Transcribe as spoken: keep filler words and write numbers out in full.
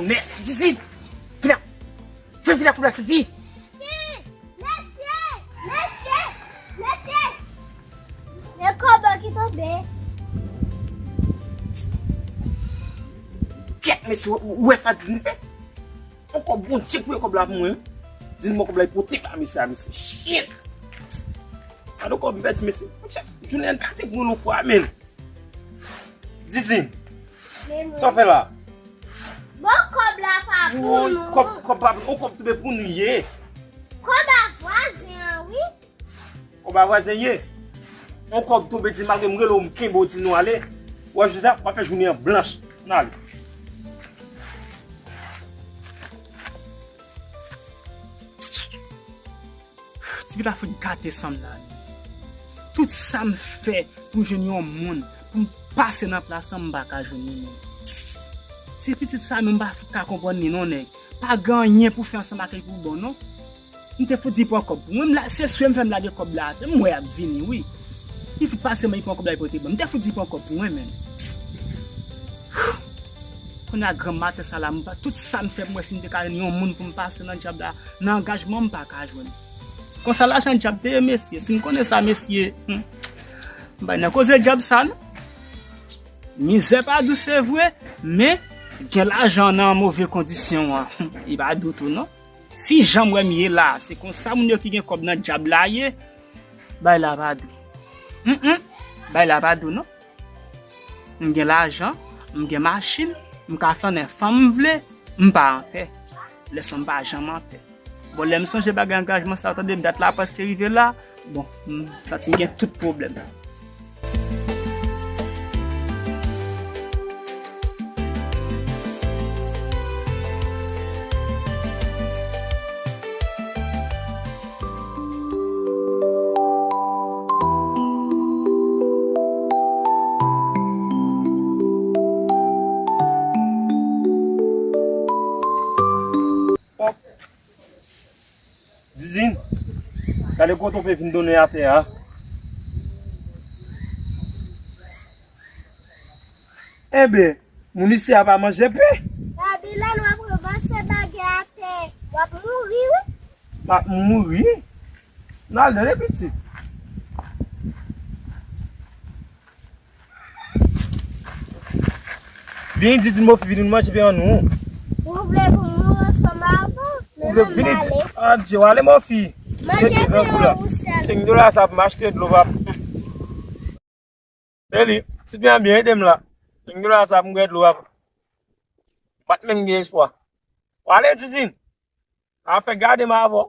Mèd, Didin! Vin la! Vin, vin la, kounye a, vin! Mesye! Mesye! Mesye! E kòb ki tonbe. Kèt, mesye, ou, ou wè sa Didin fè? On kòb, Bondye pou e kòb la pou mwen, wi. Didin ban kòb la, li pote ba mesye a, mesye. Shit! Gade kòb m pèdi, mesye. Monchè, jounen an gate pou mwen yon fwa, menn. Didin, sa w fè la? Bon, kòb la pa pou nou. Kòb, kòb pa pou nou, kòb tonbe pou nou ye. Kòb a vwazen an, wi. Kòb a vwazen ye. On kòb tonbe, di malgre m rele w, m kenbe w, di nou ale. Ou wè, Joseph, w ap fè jounen an blanch. N ale. Tifi la fout gate san m la. Tout sa m fè pou m jwenn yon moun, pou m pase nan plas lan, m pa ka jwenn yon moun. Se pitit sa menm, m pa fout ka konprann li non, nèg. Pa gen anyen pou fè ansanm ak li pou bon non. M te fout di pran kòb pou mwen, m la, se swe m fè m lage kòb la atè, m wè y ap vini, wi. Li fout pase mwen, li pran kòb la, li pote ban m. M te fout di pran kòb pou mwen, menn. Kounye a granm maten sa la, m pa, tout sa m fè pou m wè si m te ka jwenn yon moun pou m pase nan djab la, nan angajman m pa ka jwenn. Konsa lajan djab te ye, mesye. Si m konnen sa, mesye, hmm, m pa nan koze djab sa, non. Mizè pa dou, se vre, men gen lajan nan move kondisyon an, li pa dou tou, non. Si jan m wè m ye la, se konsa moun yo ki gen kòb nan djab la ye, bay la pa dou. Mm, mm, bay la pa dou, non. M gen lajan, m gen machin, m ka flannen fan m vle, m pa anpè. Lèson m pa janm anpè. Bon, lè m sonje bagay angajman sa, tande dat la prèske rive la, bon, m santi m gen tout pwoblèm. Didin, gade kote w pe vin donnen atè a. Enben, moun isi a pa manje pen. Babilòn, w ap ranmase bagay atè. W ap mouri, wi. M ap mouri? N al tande pitit. Vini, Didin, Mofi, vini nou manje pen an nou. Ou vle pou m mouri ansanm avè w? Ou vle vini? Adje, w ale, Mofi. Manje pen an ou sèl. Senk dola sa pou m achte dlo, pap. Se li. Tout byen, byen, ede m la. Senk dola sa pou m gen dlo, pap. M pa t menm gen espwa. W ale, Didin. A fè gade m avè w.